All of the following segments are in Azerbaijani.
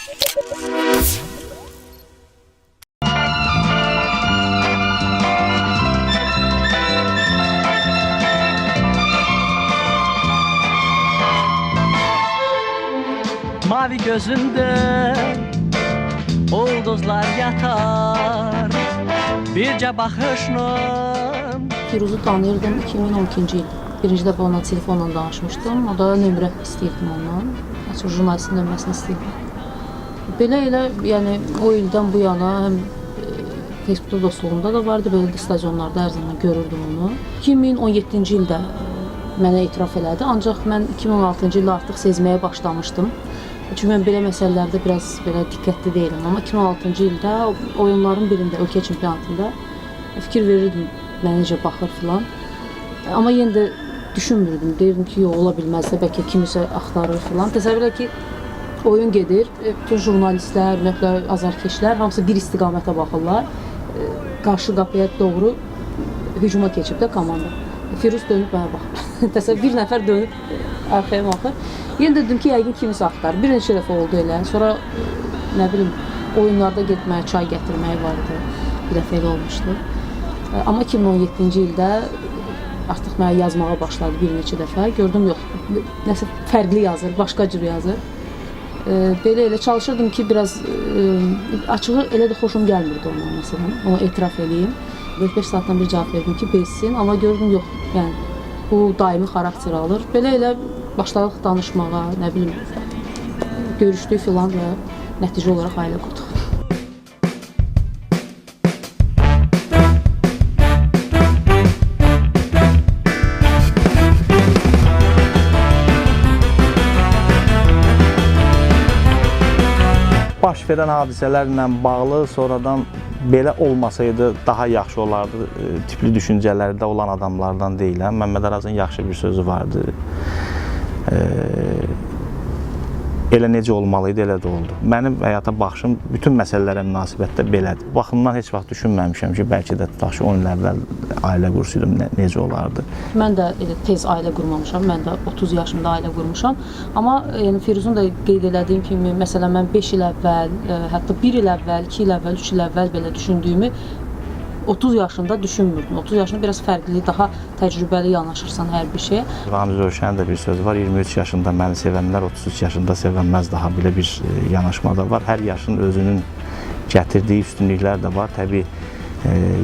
Mavi gözünde ulduzlar yatar bircə baxışla. Firuzu tanıyırdım 2012-ci il. Birinci dəfə onunla telefonla danışmışdım. O da nömrə istəyirdim ondan. Açıq jurnalistin nömrəsini istəyirdim. Belə elə, yəni o ildən bu yana həm Facebookda dostluğumda da vardı, belə də stadionlarda hər zaman görürdüm onu. 2017-ci ildə mənə etiraf elədi. Ancaq mən 2016-cı ildə artıq sezməyə başlamışdım. Çünki mən belə məsələlərdə biraz belə diqqətli deyiləm. Amma 2016-cı ildə oyunların birində, ölkə çempionatında fikir verirdim, mənə necə baxır filan. Amma yenə də düşünmürdüm. Deyirdim ki, yox, ola bilməz də, bəlkə kimisə axtarır filan. Təsəvvür elə ki, oyun gedir, bütün jurnalistlər, ümumiyyətlə azarkeşlər hamısı bir istiqamətə baxırlar. Qarşı qapıya doğru hücuma keçib də komanda. Firuz dönüb mənə baxır. Təsəvvür, bir nəfər dönüb arxaya baxır. Yenə də dedim ki, yəqin kimisə axtarır. Bir neçə dəfə oldu elə. Sonra nə bilim, oyunlarda getməyə, çay gətirməyi vardı. Bir dəfə elə olmuşdu. Amma 2017-ci ildə artıq mənə yazmağa başladı bir neçə dəfə. Gördüm, yox, nəsə fərqli yazır, başqa cür yazır. Belə elə çalışırdım ki, biraz açığı elə də xoşum gəlmirdi ondan məsələn, onu etiraf eləyim. 4-5 saatdan bir cavab verdim ki, bezsin, amma gördüm, yox, yəni bu daimi xarakter alır. Belə elə başladıq danışmağa, nə bilim, görüşdük filan və nəticə olaraq ailə qurduq. Baş verən hadisələrlə bağlı sonradan belə olmasaydı daha yaxşı olardı tipli düşüncələrdə olan adamlardan deyiləm. Məmməd Arazın yaxşı bir sözü vardı. Elə necə olmalı idi, elə də oldu. Mənim həyata baxışım bütün məsələlərə münasibətdə belədir. Baxımdan heç vaxt düşünməmişəm ki, bəlkə də tutaq ki, 10 il əvvəl ailə qursaydım, necə olardı. Mən də elə tez ailə qurmamışam. Mən də 30 yaşımda ailə qurmuşam. Amma yəni Firuzun da qeyd elədiyim kimi, məsələn, mən 5 il əvvəl, hətta 1 il əvvəl, 2 il əvvəl, 3 il əvvəl belə düşündüyümü 30 yaşında düşünmürdüm. 30 yaşında biraz fərqli, daha təcrübəli yanaşırsan hər bir şeyə. Ramiz Rövşənin də bir sözü var. 23 yaşında məni sevənlər 33 yaşında sevənməz, daha belə bir yanaşma da var. Hər yaşın özünün gətirdiyi üstünlüklər də var. Təbii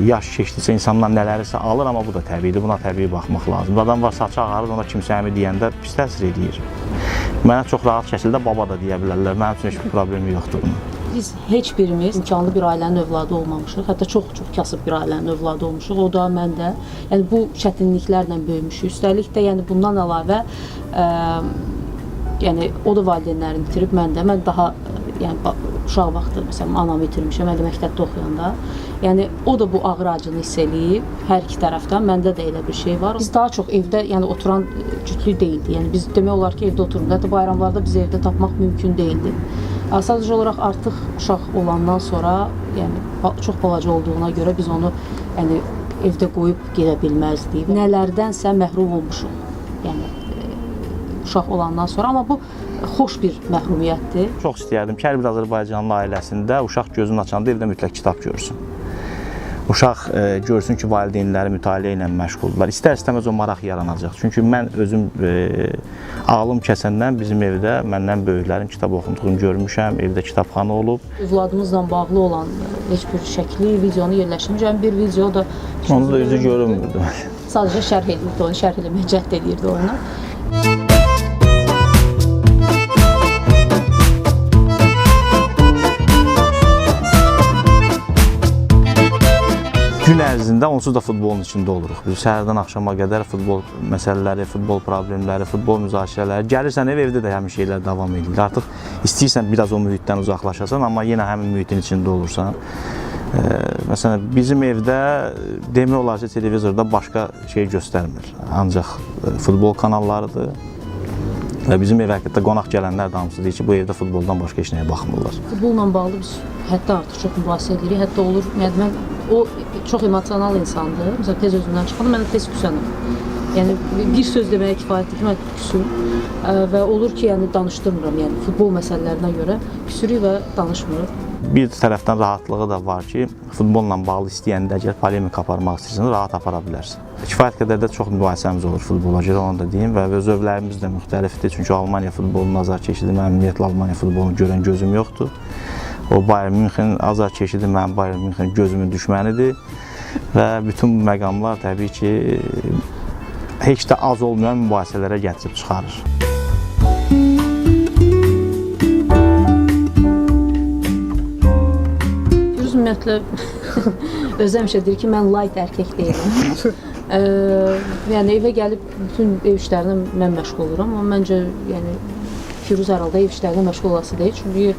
yaş keçdikcə insanlar nələrisə alır, amma bu da təbiidir. Buna təbii baxmaq lazımdır. Adam var, saçı ağarır, ona kimsə əmi deyəndə pis təsir eləyir. Mənə çox rahat şəkildə baba da deyə bilərlər. Mənim üçün heç bir problemi yoxdur bunun. Biz heç birimiz imkanlı bir ailənin övladı olmamışıq. Hətta çox-çox kasıb bir ailənin övladı olmuşuq. O da, mən də. Yəni bu çətinliklərlə böyümüşük. Üstəlik də yəni bundan əlavə yəni o da valideynlərini itirib, mən də. Mən daha yəni uşaq vaxtı məsələn anamı itirmişəm, mən də məktəbdə oxuyanda. Yəni o da bu ağır acını hiss eləyib hər iki tərəfdən. Məndə də elə bir şey var. Biz daha çox evdə yəni oturan cütlük deyildi. Yəni biz demək olar ki, evdə oturmurduq. Hətta bayramlarda bizi evdə tapmaq mümkün deyildi. Sadəcə olaraq artıq uşaq olandan sonra, yəni çox balaca olduğuna görə biz onu yəni evdə qoyub gedə bilməzdik. Nələrdənsə məhrum olmuşuq. Yəni uşaq olandan sonra, amma bu xoş bir məhrumiyyətdir. Çox istəyərdim ki, hər bir Azərbaycanlı ailəsində uşaq gözünü açanda evdə mütləq kitab görsün. Uşaq görsün ki, valideynləri mütaliə ilə məşğuldurlar. İstər-istəməz o maraq yaranacaq. Çünki mən özüm ağlım kəsəndən bizim evdə məndən böyüklərin kitab oxuduğunu görmüşəm, evdə kitabxana olub. Övladımızla bağlı olan heç bir şəkli, videonu yerləşdirməyəcəm. Bir video da... Onun da üzü görünmürdü. Sadəcə şərh edirdi onu, şərh eləməyə cəhd edirdi onu. Gün ərzində onsuz da futbolun içində oluruq. Biz səhərdən axşama qədər futbol məsələləri, futbol problemləri, futbol müzakirələri. Gəlirsən ev, evdə də həmin şeylər davam edir. Artıq istəyirsən biraz o mühitdən uzaqlaşasan, amma yenə həmin mühitin içində olursan. Məsələn, bizim evdə demək olar ki, televizorda başqa şey göstərmir. Ancaq futbol kanallarıdır. Və bizim evə həqiqətdə qonaq gələnlər də hamısı deyir ki, bu evdə futboldan başqa heç nəyə baxmırlar. Futbolla bağlı biz hətta artıq çox mübahisə edirik. Hətta olur, yəni mən o çox emosional insandır. Məsələn, tez özündən çıxanda mən də tez küsənəm. Yəni bir söz deməyə kifayətdir ki, mən küsüm. Və olur ki, yəni danışdırmıram, yəni futbol məsələlərinə görə küsürük və danışmırıq. Bir tərəfdən rahatlığı da var ki, futbolla bağlı istəyəndə əgər polemika aparmaq istəyirsən, rahat apara bilərsən. Kifayət qədər də çox mübahisəmiz olur futbola görə, onu da deyim və öz zövqlərimiz də müxtəlifdir. Çünki Almaniya futbolunun azarkeşidir. Mənim ümumiyyətlə Almaniya futbolunu görən gözüm yoxdur. O Bayern Münxen azarkeşidir, mənim Bayern Münxen gözümün düşmənidir və bütün bu məqamlar təbii ki, heç də az olmayan mübahisələrə gətirib çıxarır. Firuz ümumiyyətlə özü həmişə deyir ki, mən light erkək deyiləm. Yəni evə gəlib bütün ev işlərinə mən məşğul oluram, amma məncə yəni Firuz hər halda ev işlərinə məşğul olası deyil. Çünki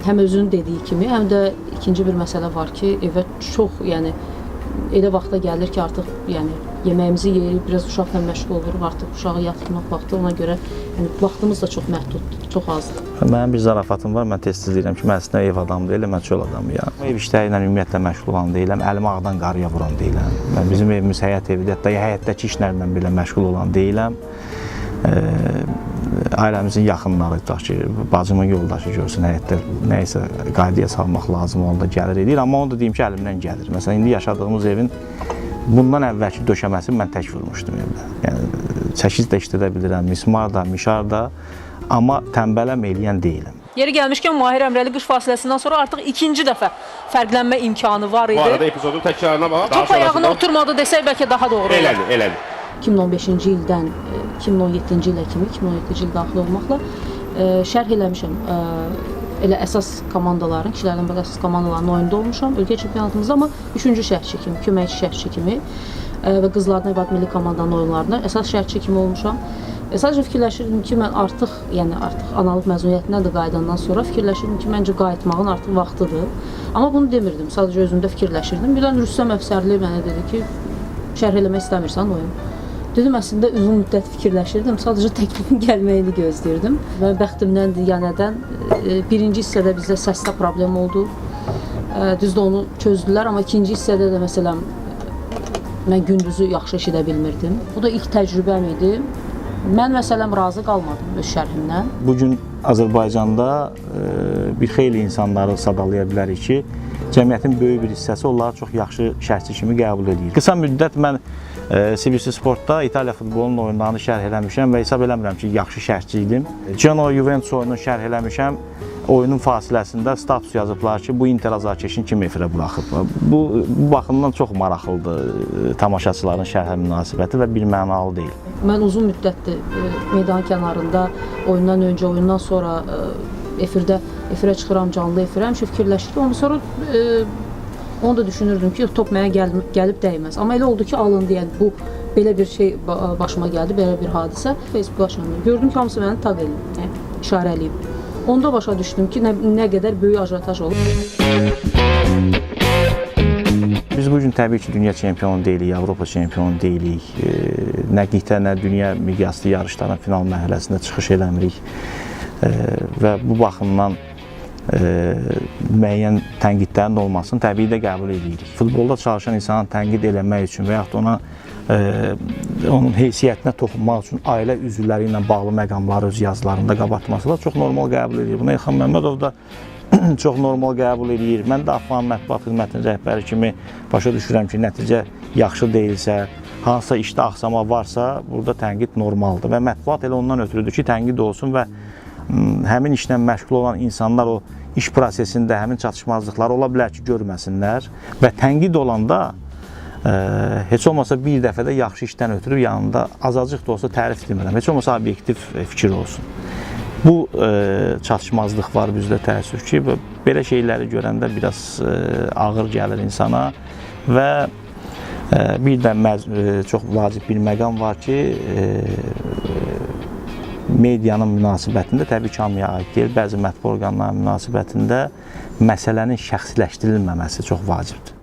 həm özünün dediyi kimi, həm də ikinci bir məsələ var ki, evə çox, yəni elə vaxta gəlir ki, artıq yəni yeməyimizi yeyirik, biraz uşaqla məşğul oluruq, artıq uşağı yatırmaq vaxtı, ona görə yəni vaxtımız da çox məhduddur, çox azdır. Mənim bir zarafatım var, mən tez-tez deyirəm ki, mən əslində ev adamı deyiləm, mən çöl adamıyam. Ev işləri ilə ümumiyyətlə məşğul olan deyiləm, əlimi ağdan qarıya vuran deyiləm. Mən bizim evimiz həyət evidir, hətta həyətdəki işlərlə belə məşğul olan deyiləm. Ailəmizin yaxınları, tutaq ki, bacımın yoldaşı görsün, həyətdə nəyisə qaydaya salmaq lazım olanda gəlir edir. Amma onu da deyim ki, əlimdən gəlir. Məsələn, indi yaşadığımız evin bundan əvvəlki döşəməsini mən tək vurmuşdum evdə. Yəni çəkic də işlədə bilirəm, mismar da, mişar da, amma tənbələm eləyən deyiləm. Yeri gəlmişkən Mahir Əmrəli qış fasiləsindən sonra artıq ikinci dəfə fərqlənmə imkanı var idi. Bu arada epizodun təkrarına bax. Top ayağına oturmadı desək bəlkə daha doğru olar. Elədir, elədir. 2015-ci ildən 2017-ci ilə kimi, 2017-ci il daxil olmaqla şərh eləmişəm. Elə əsas komandaların, kişilərdən başqa əsas komandaların oyunda olmuşam ölkə çempionatımızda, amma üçüncü şərhçi kimi, köməkçi şərhçi kimi və qızlardan ibarət milli komandanın oyunlarında əsas şərhçi kimi olmuşam. Sadəcə fikirləşirdim ki, mən artıq, yəni artıq analıq məzuniyyətindən də qayıdandan sonra fikirləşirdim ki, məncə qayıtmağın artıq vaxtıdır. Amma bunu demirdim, sadəcə özümdə fikirləşirdim. Birdən Rüstəm Əfsərli mənə dedi ki, şərh eləmək istəmirsən oyun. Dedim, əslində uzun müddət fikirləşirdim, sadəcə təklifin gəlməyini gözləyirdim. Və bəxtimdəndir ya nədən, birinci hissədə bizdə səsdə problem oldu. Düzdür, onu çözdülər, amma ikinci hissədə də məsələn, mən gündüzü yaxşı eşidə bilmirdim. Bu da ilk təcrübəm idi. Mən məsələn razı qalmadım öz şərhimdən. Bugün Azərbaycanda bir xeyli insanları sadalaya bilərik ki, cəmiyyətin böyük bir hissəsi onları çox yaxşı şərhçi kimi qəbul edir. Qısa müddət mən CBC Sportda İtaliya futbolunun oyunlarını şərh eləmişəm və hesab eləmirəm ki, yaxşı şərhçi idim. Genoa Juventus oyununu şərh eləmişəm. Oyunun fasiləsində status yazıblar ki, bu Inter azarkeşini kim efirə buraxıb. Bu baxımdan çox maraqlıdır tamaşaçıların şərhə münasibəti və bir mənalı deyil. Mən uzun müddətdir meydan kənarında oyundan öncə, oyundan sonra efirə çıxıram, canlı efirə, həmişə fikirləşirdim. Ondan sonra onu da düşünürdüm ki, top mənə gəlib dəyməz. Amma elə oldu ki, alındı, yəni bu belə bir şey başıma gəldi, belə bir hadisə. Facebook açandım. Gördüm ki, hamısı məni taq eləyib, yəni, işarə eləyib. Onda başa düşdüm ki, nə qədər böyük ajotaj olub. Biz bugün təbii ki, dünya çempionu deyilik, Avropa çempionu deyilik. Nə qitə, nə dünya miqyaslı yarışların final mərhələsində çıxış eləmirik. Və bu baxımdan müəyyən tənqidlərin olmasını təbii də qəbul edirik. Futbolda çalışan insanı tənqid eləmək üçün və yaxud ona onun heysiyyətinə toxunmaq üçün ailə üzvləri ilə bağlı məqamları öz yazılarında qabartması da çox normal qəbul edir. Bunu Elxan Məmmədov da çox normal qəbul edir. Mən də AFFA-nın mətbuat xidmətinin rəhbəri kimi başa düşürəm ki, nəticə yaxşı deyilsə, hansısa işdə axsama varsa, burada tənqid normaldır və mətbuat elə ondan ötürüdür ki, tənqid olsun və həmin işlə məşğul olan insanlar o iş prosesində həmin çatışmazlıqları ola bilər ki, görməsinlər və tənqid olanda heç olmasa bir dəfə də yaxşı işdən ötürü yanında azacıq da olsa tərif demirəm, heç olmasa obyektiv fikir olsun. Bu çatışmazlıq var bizdə təəssüf ki, belə şeyləri görəndə biraz ağır gəlir insana və bir də çox vacib bir məqam var ki, medianın münasibətində, təbii ki, hamıya aid deyil, bəzi mətbu orqanların münasibətində məsələnin şəxsiləşdirilməməsi çox vacibdir.